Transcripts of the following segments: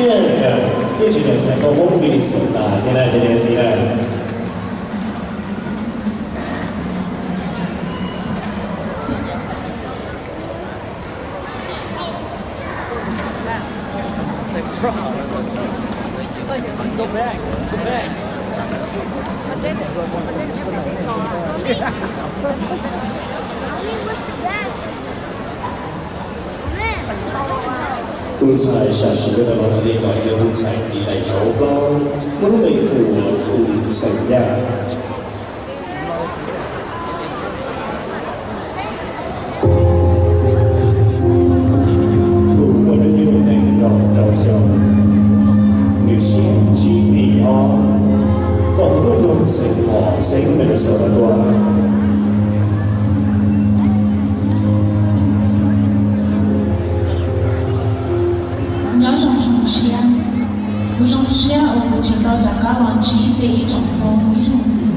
Ntawm teb chaws Thaib Hmoob Minnesota thiab na, cov niam txiv na. Tus ntxhais sam sim ntawm no los li no yog tus ntxhais ris daim zauv plaub, muaj lub npe hu ua Khu Xeem Yaj. Khu muaj hnub nyoog nees nkaum rau xyoo, nws siab ntsib vim ob, tau hu lub nroog Xeem Phom, xeev Minnesota tuaj. Nyob zoo zoo siab, kuv zoo siab uas kuv tseem tau rov qab los ntsib peb ib tsoom Hmoob ib zaug ntxiv.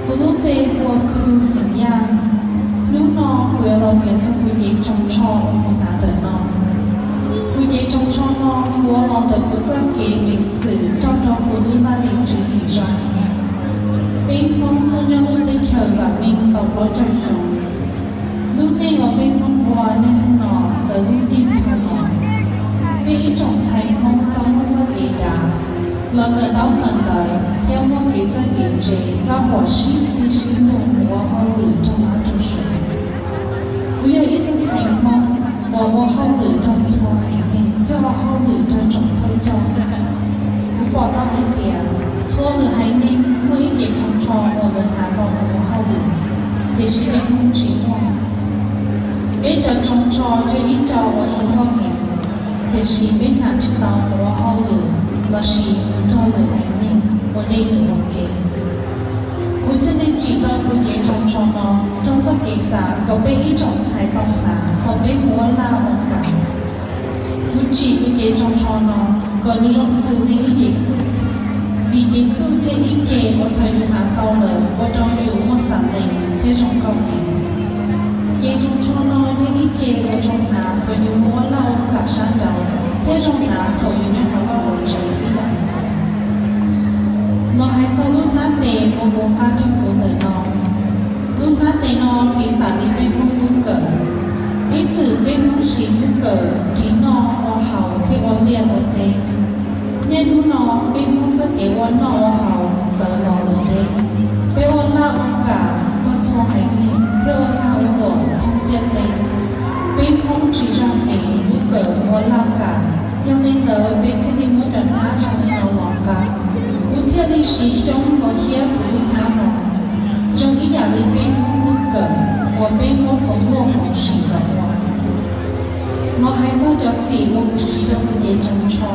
Kuv lub npe hu ua Khu Xeem Yaj. Hnub no kuv yuav los piav txog kuv cev tsoos tsho uas kuv hnav ntawm no. Kuv cev tsoos tsho no kuv ua los ntawm kuv txoj kev peev xwm nrog rau kuv lub laj lim tswv yim zog. Peb Hmoob tuaj nyob lub teb chaws vam meej tau plaub caug xyoo. Lub neej uas peb Hmoob ua niaj hnub no txawv lub neej dhau los. Peb ib tsoom ntxhais Hmoob tau muaj txoj kev dav los kawm ntaub kawm ntawv thiab muaj kev txawj kev ntse, vaj huam sib txig sib luag mus ua hauj lwm rau vaj rau sev. Kuv yog ib tug ntxhais Hmoob uas ua hauj lwm nrog txhua haiv neeg thiab ua hauj lwm nrog tsoom thawj coj. Kuv pom tau hais tias txhua lwm haiv neeg muaj ib cev tsoos tsho uas lawv hnav tau mus ua hauj lwm, tiam sis peb Hmoob tsis muaj. Peb cov tsoos tsho yog ib co uas zoo nkauj heev, tiam sis peb hnav tsis tau mus ua hauj lwm lossis mus nrog lwm haiv neeg ua dej ua ke. Kuv thiaj li tsim tau kuv cev tsoos tsho no nrog txoj kev xav kom peb ib tsoom ntxhais tau hnav thaum peb mus ua laj ua kam. Kuv tsim kuv cev tsoos tsho no kom nws zoo xws li ib cev xwj, vim cev xwj yog ib ce uas thaum yus hnav tau lawm ua rau yus muaj xam lees thiab zoo nkauj heev. Cev tsoos tsho no yog ib ce uas zoo hnav thaum yus mus ua laj ua kam sab nraud thiab zoo hnav thaum yus nyob hauv vaj hauv tsev ib yam nkaus. Los hais txog lub hnab tes uas nqua nqaj nrog kuv ntawm no, lub hnab tes no piv xam li peb Hmoob lub kawm. Ib txwm peb Hmoob siv lub kawm ris noj ua haus thiab ua liaj ua teb. Niaj hnub no peb Hmoob txoj kev ua noj ua haus txawv los lawm deb. Peb ua laj ua kam nrog txhua haiv neeg thiab ua lag ua luam thoob ntiaj teb. Peb Hmoob tsis zam mev lub kawm ua laj kam, yog li ntawd peb thiaj li muab cov hnab zoo li no los nqa. Kuv thiaj li siv xyoob los hiab kuv lub hnab no, zoo ib yam li peb Hmoob lub kawm uas peb muab koom luaj koom sim los ua. Los hais txog cov xim uas kuv siv rau kuv cev tsoos tsho,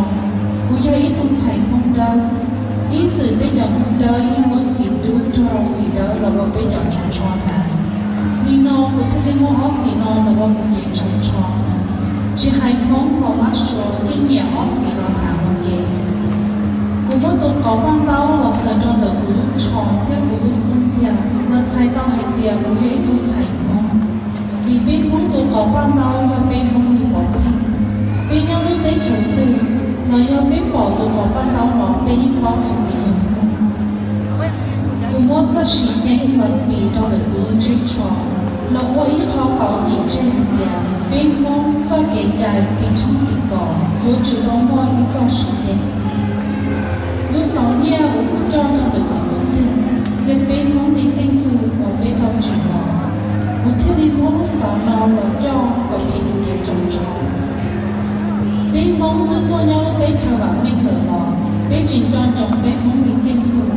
kuv yog ib tug ntxhais Hmoob Dawb. Ib txwm peb cov Hmoob Dawb yeej muab xim dub nrog rau xim dawb los ua peb cov tsoos tsho hnav. Nim no kuv thiaj li muab ob xim no los ua kuv cev tsoos tsho. Tsis hais Hmoob los Mab Suav yeej nyiam ob xim los hnav ua ke. Kuv muab tus qauv paj ntaub los xaws rau ntawm kuv lub tsho thiab kuv lub xub ntiag, lawv txhais tau hais tias kuv yog ib tug ntxhais Hmoob. Vim peb Hmoob tus qauv paj ntaub yog peb Hmoob li pov pheej. Peb nyob lub teb chaws twg los yog peb pom tus qauv paj ntaub no peb yeej paub hais tias yog Hmoob. Kuv muab txoj siv ceev los tis rau ntawm kuv lub ntsej tsho, los ua ib qho qauv tim ntsej hais tias peb Hmoob txoj kev cai tiv tshoob tiv kos yuav tsum tau muaj ib txoj siv ceev. Lub xauv nyiaj uas kuv coj rau ntawm kuv xub ntiag yog peb Hmoob li teej tug uas peb tau tsim los, kuv thiaj li muab lub xauv no los coj kom phiv kuv cev tsoos tsho. Peb Hmoob twb tuaj nyob lub teb chaws vam meej lawm los peb tsis nco ntsoov peb Hmoob li teej tug.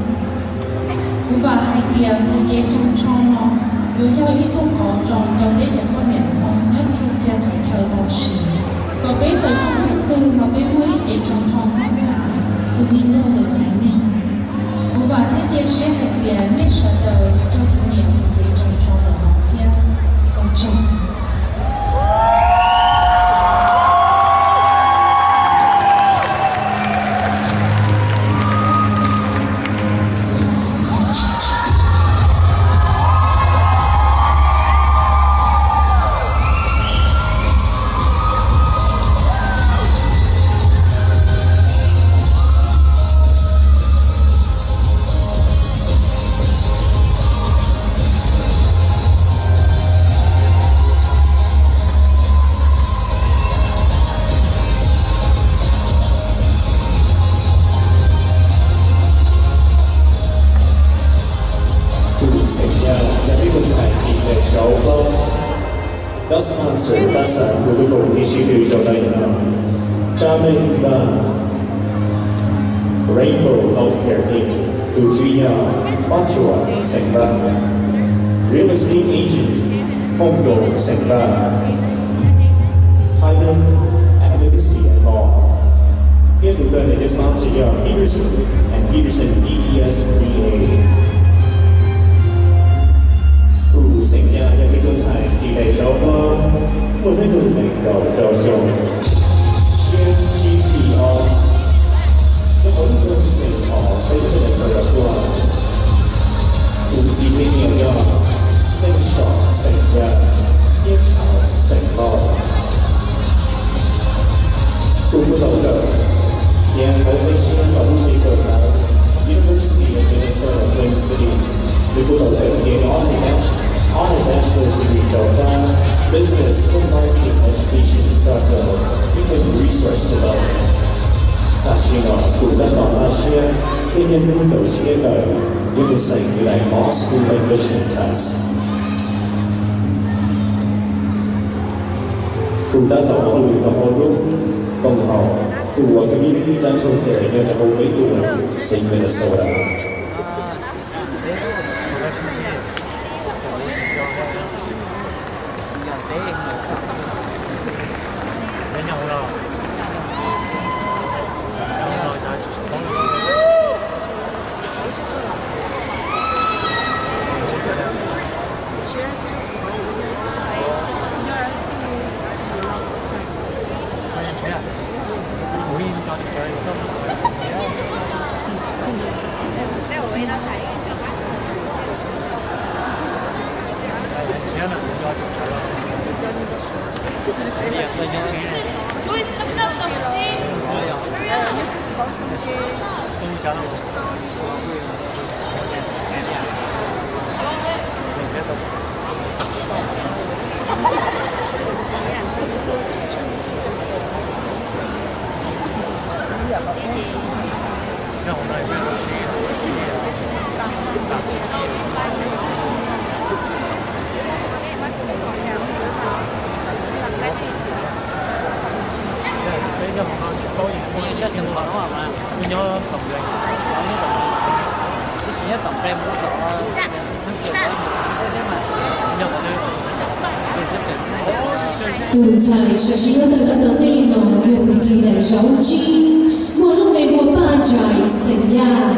Kuv vam hais tias kuv cev tsoos tsho no yuav yog ib tug qauv zoo rau peb cov poj niam Hmoob nyob txhua txhia qhov chaw tau siv, kom peb tawm rooj twg los peb muaj ib cev tsoos tsho Hmoob hnav xws li luag lwm haiv neeg. Kuv vam thiab cia siab hais tias nej sawv daws yuav nrog kuv nyiam kuv cev tsoos tsho ntawm no thiab. Ua tsaug. Cov sponsor pab xa kuv lub koom tib si twg rau ntawm no: Tsa Meej Vaj, Rainbow Healthcare Inc, tus tswv yog Pob Tsuas xeem Vaj, Real Estate Agent Home Goal xeem Vaj, Hyman Advocacy and Law, thiab tus kawg ntawm cov sponsor yog Peterson and Peterson D D S P A. Kuv xeem Yaj yog ib tug ntxhais ris daim zauv plaub, muaj hnub nyoog nees nkaum rau xyoo, siab tsib feet ob, nyob hauv lub nroog Saint Paul, xeev Minnesota tuaj. Kuv txiv thiab niam yog Neej Tsom xeem Yaj thiab Tshauv xeem Lauj. Kuv kuj tau kawm thiab kawm peb siab rau lub tsev kawm ntawv University of Minnesota Twin Cities. Nws kuj tau kawm thiab ob niag bach-, ob niag bachelor's degree rau fab Business and Marketing Education rau Human Resource Development. Tam sim no kuv tab tom npaj siab thiab niaj hnub rau siab kawm yuav mus xeem li daim Law School Admission Test. Kuv tab tom ua hauj lwm rau hauv lub koom haum, kuv ua Community Dental Care nyob rau hauv peb tuam xeev Minnesota. Tus ntxhais sawv siab tawm los tom ntej no yog tus ris daim zauv tsib, muaj lub npe hu ua Paj Ntsais xeem Yaj.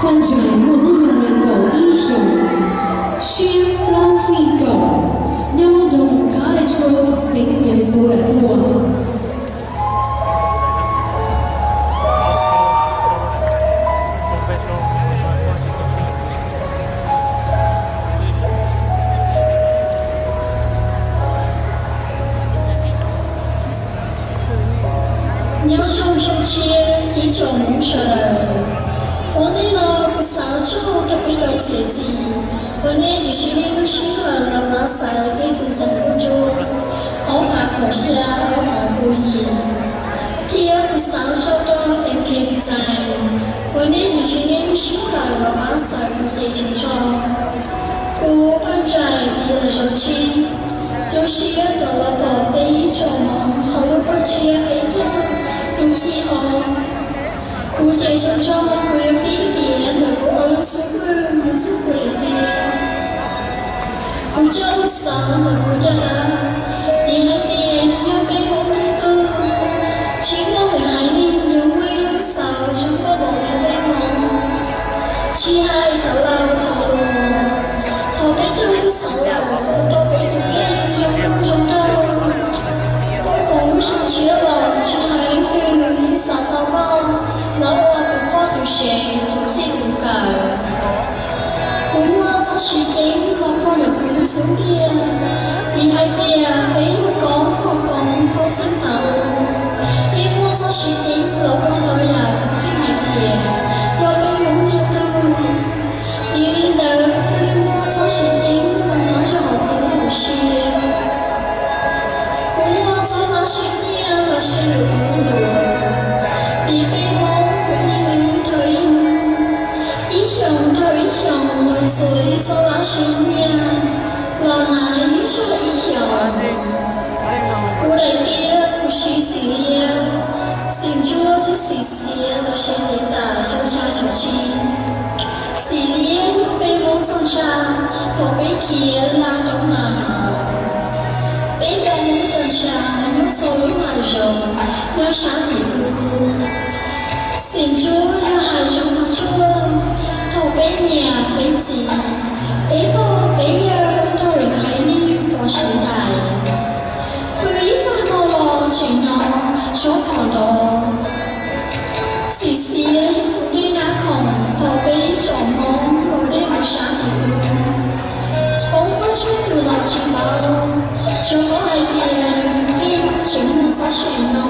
Paj Ntsais muaj hnub nyoog nees nkaum ib xyoos, siab plaub feet kaum, nyob nroog Cottage Grove, xeev Minnesota tuaj. Nyob zoo zoo siab ib tsoom Hmoob sawv daws. Ua ntej no kuv xav tsaug rau peb cov txiav txim uas nej tsis sib niaj lub sij hawm los pab xaiv peb tus ntxhais kub ntsuab ob phav kaum xya ob phav kaum yim. Thiab kuv xav tsaug rau M K Design uas nej tsis sib niaj lub sij hawm los pab xaiv kuv cev tshooj tsho. Kuv Paj Ntsais ris daim zauv tsib, zoo siab tau los pom peb ib tsoom Hmoob hauv lub paj tsiab peb caug nus txij o. Kuv cev tshooj tsho kuv yuav pib piav ntawm kuv ob lub xub pwg mus txog kuv daim tiab. Kuv coj lub xauv ntawm kuv caj dab, vim hais tias nws yog peb Hmoob tiag tug. Tsis muaj lwm haiv neeg yuav muaj ib lub xauv zoo nkauj npaum li peb Hmoob. Tsis hais cov laus cov hluas, thaum peb coj lub xauv los ua rau peb tus kheej zoo nkauj zoo nraug. Tuaj koom lub xyoo tshiab los tsis hais leej twg yeej xav tau koj los ua tus poj tus sev tus txij tus nkawm. Kuv muaj txoj siv ceeb los puag ntawm kuv lub xub ntiag, vim hais tias peb yug koob ua koob ua txheej tau, yeej muaj txoj siv ceeb los puag ntau yam, yeej hais tias Los lawm ib zaug ib xyoos, kuv daim tiab kuv siv Xim Liab, Xim Ntsuab thiab Xim Xiav los sib cev tas xyoo tshaj xyoo tsib. Xim Liab yog peb Hmoob txoj ntsa, thaum peb khiav laj rau nas hav, peb cov Hmoob txoj ntsa nyob txhua lub hav zoov nyob sab tim ub. Xim Ntsuab yog hav zoov npog tsuag, thaum peb niam peb txiv, peb pog peb yawg nrog lwm haiv neeg pov siv daim, pw ib tag hmo los tseem hnov suab phom nrov. Xim Xiav yog tus dej nab khoom, thaum peb ib tsoom Hmoob ua dej mus sab tim ub, poob puag tsawg tus los tsis paub, tsuas paub hais tias yus tus kheej tseem muaj txoj sia no.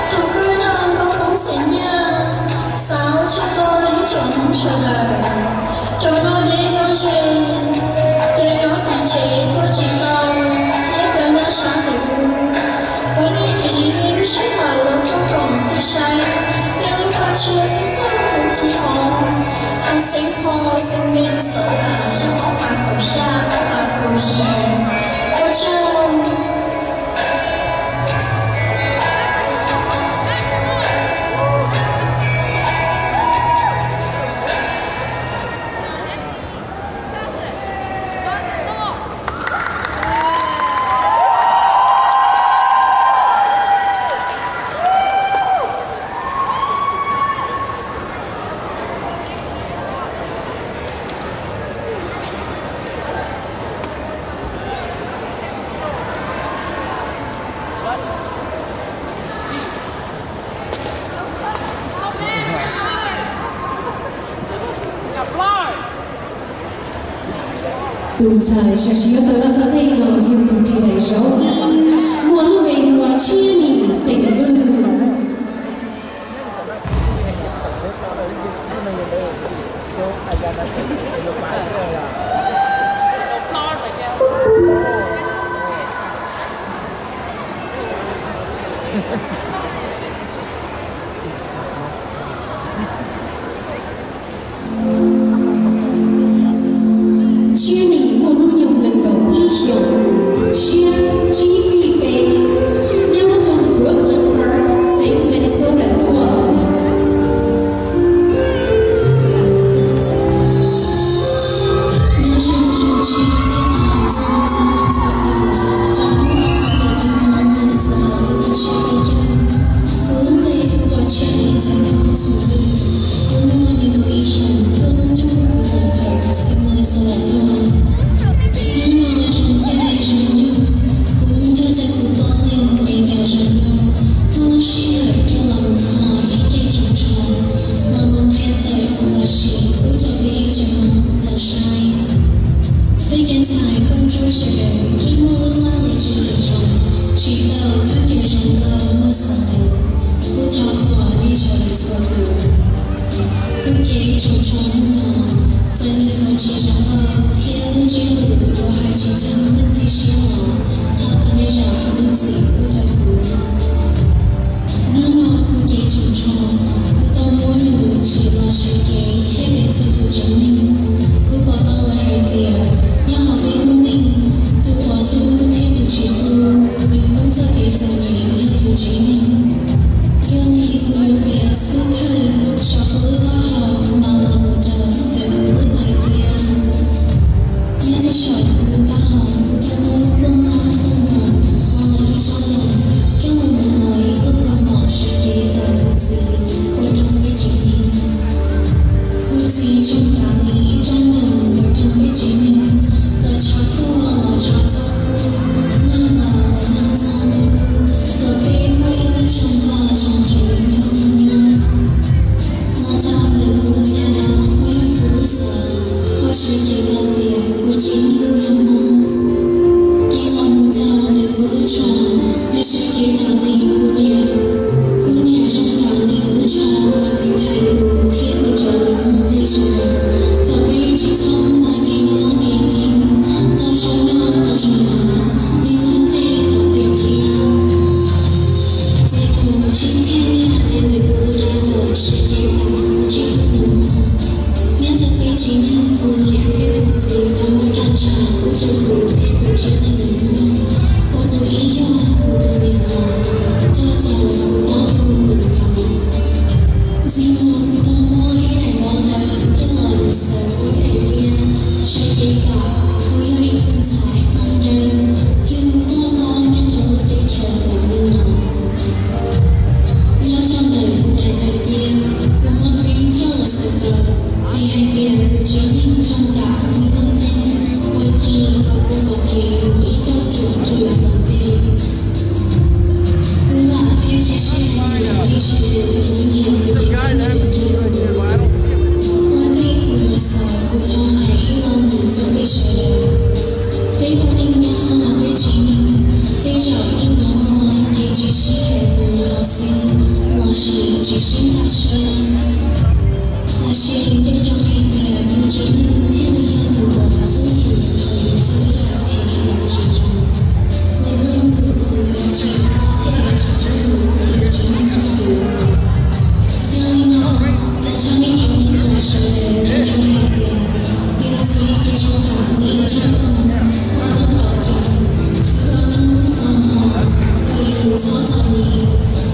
Thaum kawg no nkauj Hmoob Xeem Nyaj xav ua tsaug rau ib tsoom Hmoob sawv daws, cov noj deb nyob ze, cov nyob tim tsev tuaj tsis tau, thiab cov nyob sab tim ub, uas nej tseem siv nej lub sij hawm los tuaj koom thiab saib tej lub paj tshiab thiab tej lub thib ob hauv xeev Pho, xeev Minnesota, xyoo ob phav kaum xya ob phav kaum yim. Ua tsaug. Tus ntxhais sam sim yuav tawm los tom ntej no yog tus ris daim zauv ib, muaj lub npe hu ua Tshiab Nim xeem Vwj. Tshiab Nim muaj hnub nyoog nees nkaum ib xyoos, siab tsib feet peb, nyob rau Brooklyn Park, xeev Minnesota tuaj. Hnub no zoo caij zoo nyoog, kuv nrog cov kuv poj niam pem ncaws zoo nkauj, muaj lub sij hawm coj los mus kho ib ce tsoos tsho, los mus qhia tawm los sis pub rau peb ib tsoom Hmoob tau saib. Peb cov ntxhais nkauj ntsuab sawv daws yeej muaj lub laj lim tswv yim zoo, tsis tau khaub ncaws zoo nkauj muaj xov tooj, kuj thov qhuas nej sawv daws txhua tus. Kuv cev tsoos tsho hnub no, txawm nws ho tsis zoo nkauj thiab lub ntsiab lus yuav hais tsis raug leej twg siab los thov kom nej zam lub txim pub rau kuv. Hnub no kuv cev tsoos tsho, kuv tau muab nws tsim los sawv cev thiab piav txog kuv tsev neeg. Kuv pom tau lawm hais tias nyob hauv peb lub neej, tus uas hlub thiab tus tsis hlub, nws poob txoj kev txom nyem yog yus tsev neeg. Yog li kuv yuav piav xub thawj saum kuv lub taub hau mas los mus rau ntawm kuv lub tais tiab. Nyob rau saum kuv lub taub hau kuv tau muab nplooj hmab nplooj ntoos ua ib tsob ntoo, coj los mus ua ib lub kaus mom sawv cev tau tus txiv ua rau peb tsev neeg. Kuv txiv zoo tas li ib tsob ntoo ua rau peb tsev neeg rau kuv thiab kuv tsev neeg nus muag, ua tus ib yog kuv tus niam hlob, coj caum kuv plaub tug nus nkaus. Ntxiv no kuv tau muaj ib daim ntawv coj los mus xaws ua daim tiab, sau cev kom kuv yog ib tug ntxhais Hmoob dawb, yug loj no nyob rau lub teb chaws Nplog no. Nyob rau ntawm kuv daim ntawv tiab, kuv muaj teeb coj los xaws tau, vim hais tias kuv tsev neeg zoo tam kuv lub ntees, ua ci kom kuv pom kev mus ib kauj ruam rau yav tom ntej. Kuv vam thiab cia siab hais tias nej sawv daws yuav nyiam kuv cov kab ntawv rau kuv. Ua ntej kuv yuav xaus, kuv thov hais ib lo lus rau peb sawv daws. Peb ua neej nyob hauv peb tsev neeg, tej zaum yeej yuav muaj kev tsis sib hais lus hauv xeev lossis tsis sib nkag siab. Tab sis nco ntsoov hais tias yus tsev neeg thiaj li yog tus uas hlub yus thaum yus raug ib yam phem los yog tsis zoo. Lwm leej lwm tus yuav tsis pab thiab yuav tsis pab yus thaum yus tsev neeg raug yus. Yog li no, thov caw nej cov me nyuam sawv daws nco ntsoov hais tias yus txiv ces zoo tam li ib tsob ntoo, ua lub kaum tus, khwv ua hnub ua hmo, kom yus txhob txom nyem,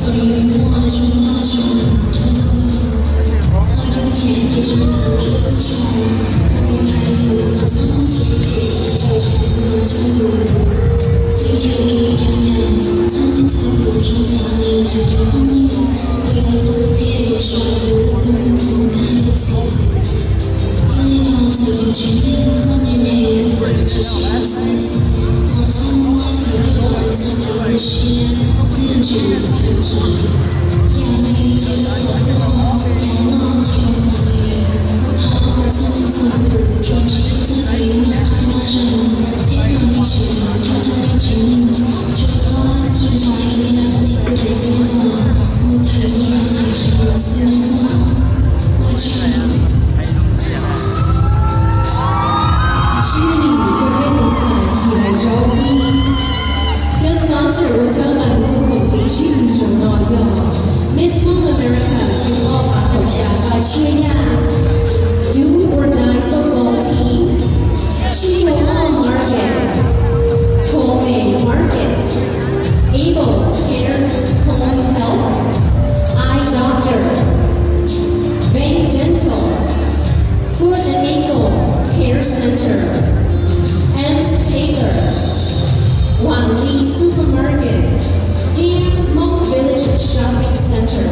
kom yus muaj zoo noj zoo haus rau luag. Ho yus niam ces zoo tam li ib lub tsho, ua tus thaiv yus kom txhob muaj kev phem los rau yus. Yus yog yus cov niam, txhua leej txhua tus zoo tam li yus cov phooj ywg, uas yuav hlub thiab yuav saib yus lub kua muag mus tag ib txhis. Yog li no txawm yus tsev neeg muaj me me los tsis sib haum xeeb, los txhob muab khaws coj los ua txoj kev tu siab, thiaj tseem khaws cim. Yam li cia kom loj, yam loj cia kom me. Kuv thov kom txhua leej txhua tus tsuas ntsib txoj kev noj qab nyob zoo, thiab kom nej sawv daws nrog rau nej tsev neeg tsuas nyob ci ntsa ib yam li kuv daim tiab no mus thawm niaj thawm xyoo xwb nawb mog. Ua tsaug. Tsiaj nim yog peb tus ntxhais Tim Lais Zaub ib. Thiab sponsor ua txhawb nqa tus koj koom kev sib tw zaum no yog Miss Hmong America xyoo ob phav kaum xya Vaj Tsiaj Yaj, Do or Die Football Team, Sib Yuav Ob Market, Pob Pem Market, Able Care Home Health, Eye Doctor, Vang Dental, Foot and Ankle Care Center, Ems Tailor, Wan Li Supermarket, thiab Hmong Village Shopping Center.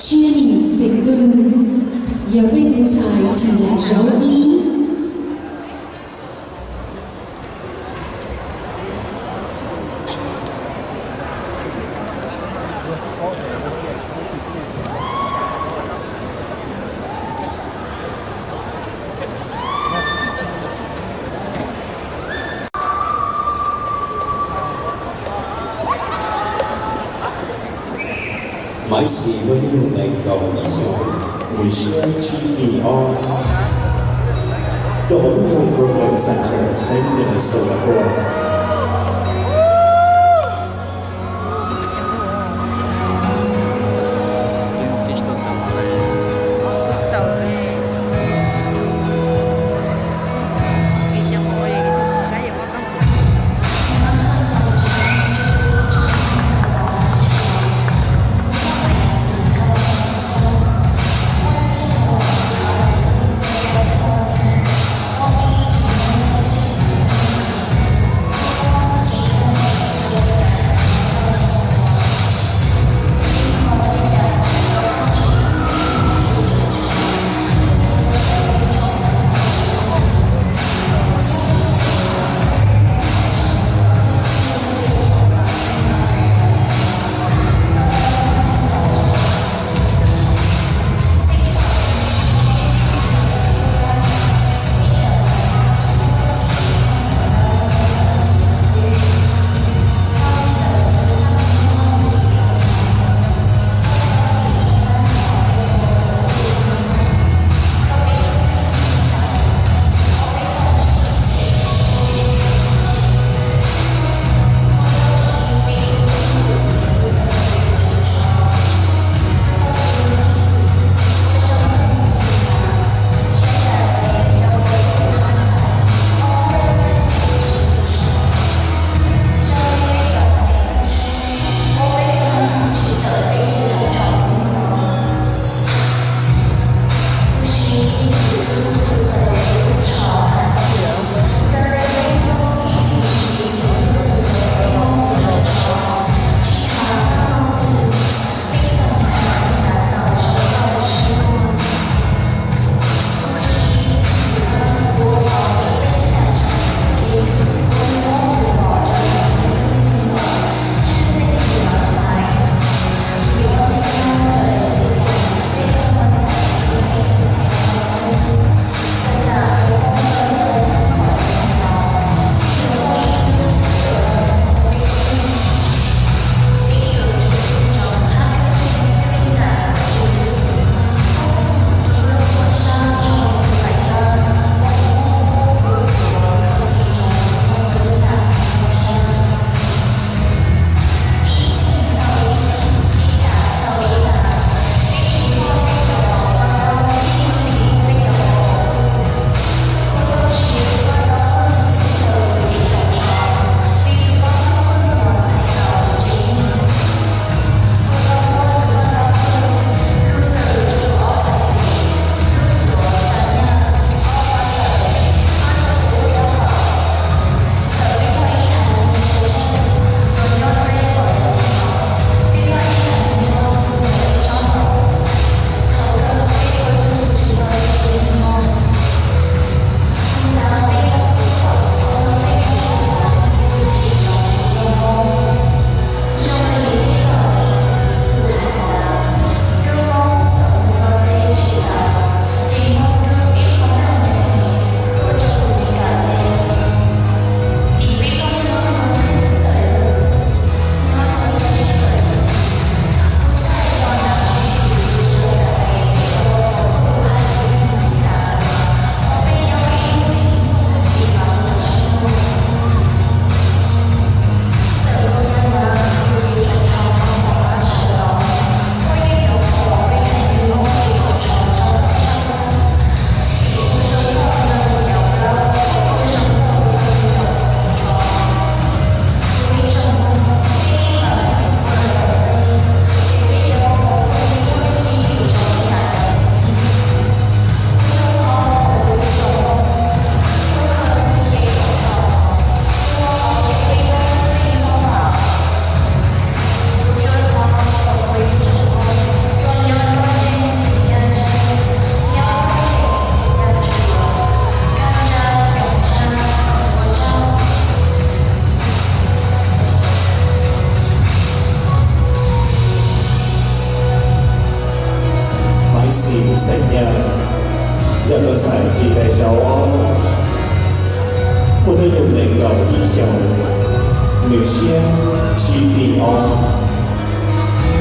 Tsiaj nim xeem Pwg yog peb tus ntxhais Tim Lais Zaub ib. Maiv Xis muaj ib nyuag nees nkaum ib xyoos, nws siab tsib feet ob, rau hauv lub nroog Brooklyn Center, xeev Minnesota. Nees nkaum ib xyoos, nws siab tsib feet ob.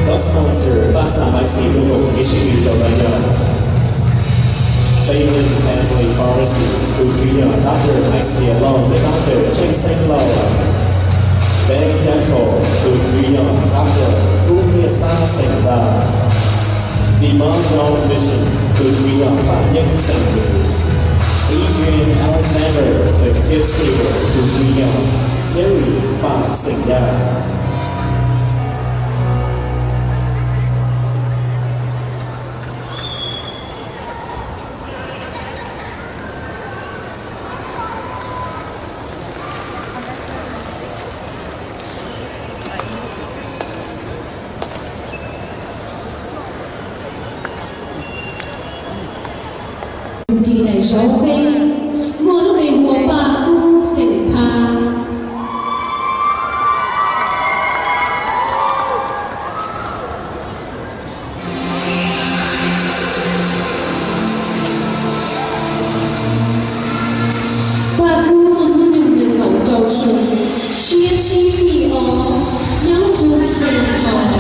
Koj sponsor paj xam maiv xis dua mus ib sij hawm rau no yog Fabian Family Pharmacy, tus tswv yog Doctor Maiv Xis Lauj thiab Doctor Tseej Xeeb Lauj. Bank Dental, tus tswv yog Doctor Kub Niaj Xab xeem Vaj. Dimov Zone Mission, tus tswv yog Paj Yeeb xeem Vwm. Adrian Alexander, the Kid Saver, tus tswv yog Kerry Paj xeem Yaj. Tus ris daim zauv peb muaj lub npe hu ua Paj Kub xeem Phab. Paj Kub muaj hnub nyoog nees nkaum rau xyoo, siab tsib feet ob, nyob rau xeem Thoj.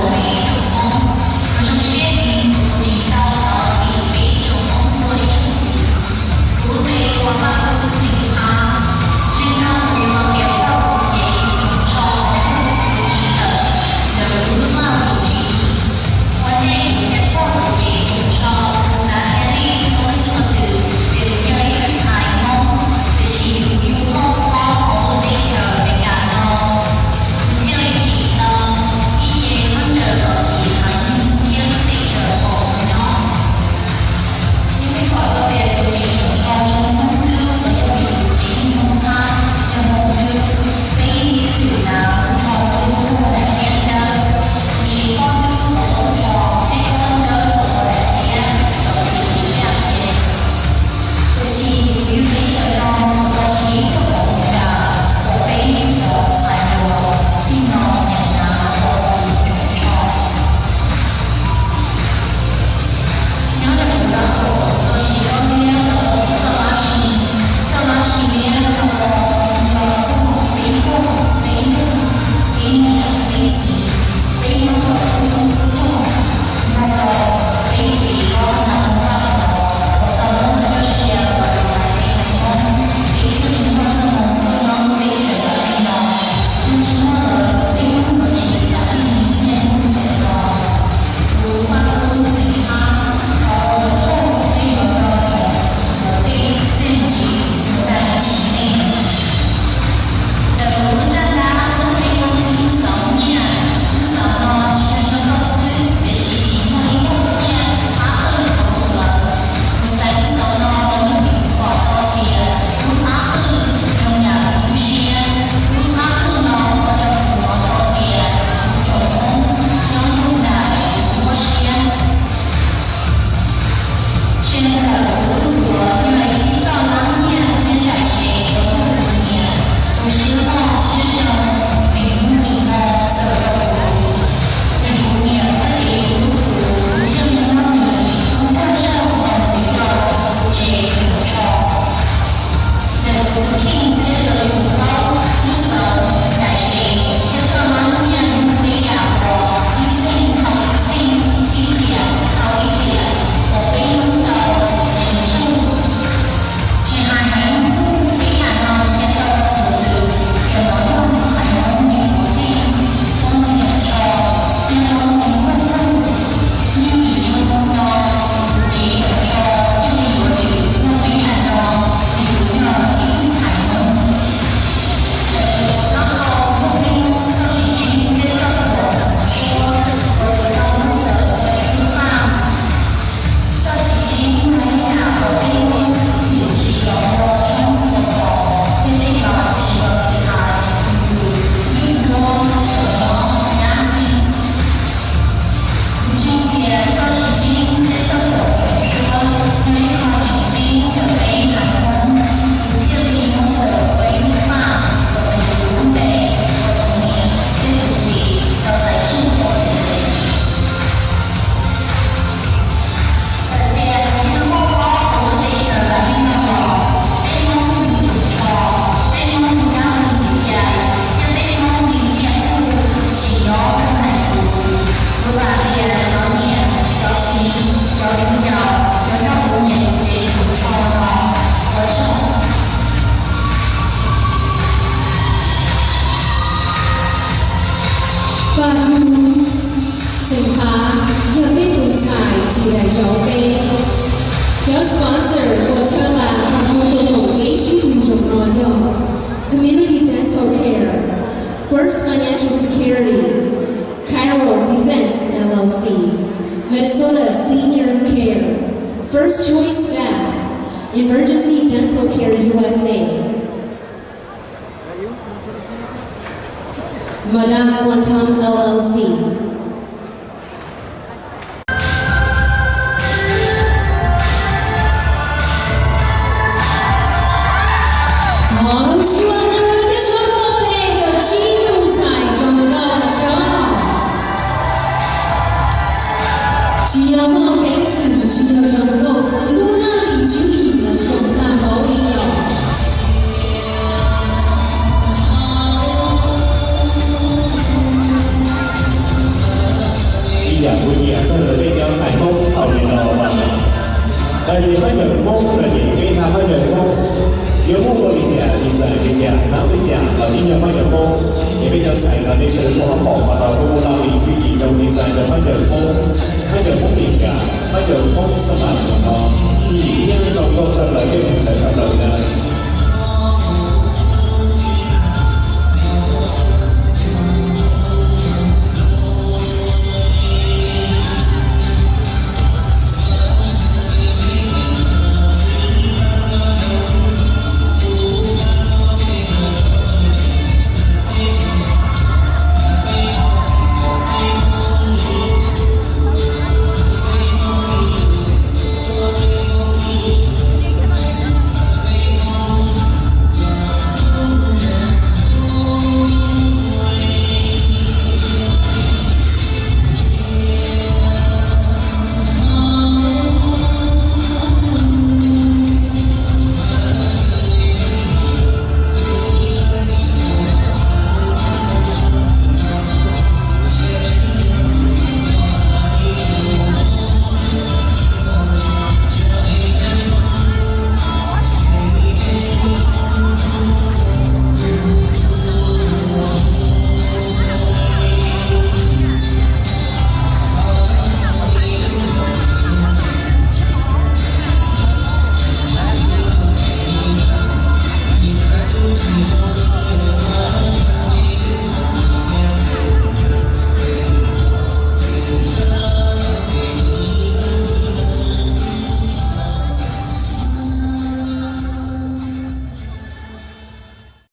Xeem Phav yog peb tus ntxhais tsis daim zauv peb. Cov sponsor uas txhawb nqa kom mus tus koom kev sib tw zoo no yog Community Dental Care, First Financial Security, Cairo Defense L L C, Minnesota Senior Care, First Choice Staff, Emergency Dental Care U S A, Madame Quantum L L C. Hos lub suab ntuj thiab suab muaj tej rau tsib tug ntxhais zoo nkauj no xwb. Tsis yog muaj peev xwm, tsis yog zoo nkauj xwb, lub laj lim tswv yim los zoo tag npaum li os. Ib yam kuv nyiam txog ntawm peb cov ntxhais Hmoob thaum nim no mas, tag kis hmab ncaws Hmoob no ces peb hmab ncaws Hmoob yuav muaj ua li cas, design li cas, hnab li cas los yeej yog hmab ncaws Hmoob. Ces peb cov ntxhais no nej sawv daws muaj hauv paus mas los kuj muaj laj lim tswv yim zoo design rau hmab ncaws Hmoob, hmab ncaws Hmoob Meskas, hmab ncaws Hmoob Xab Las no, lim hiab zoo nkauj tshaj plaws, yeej tshaj plaws li ntawd.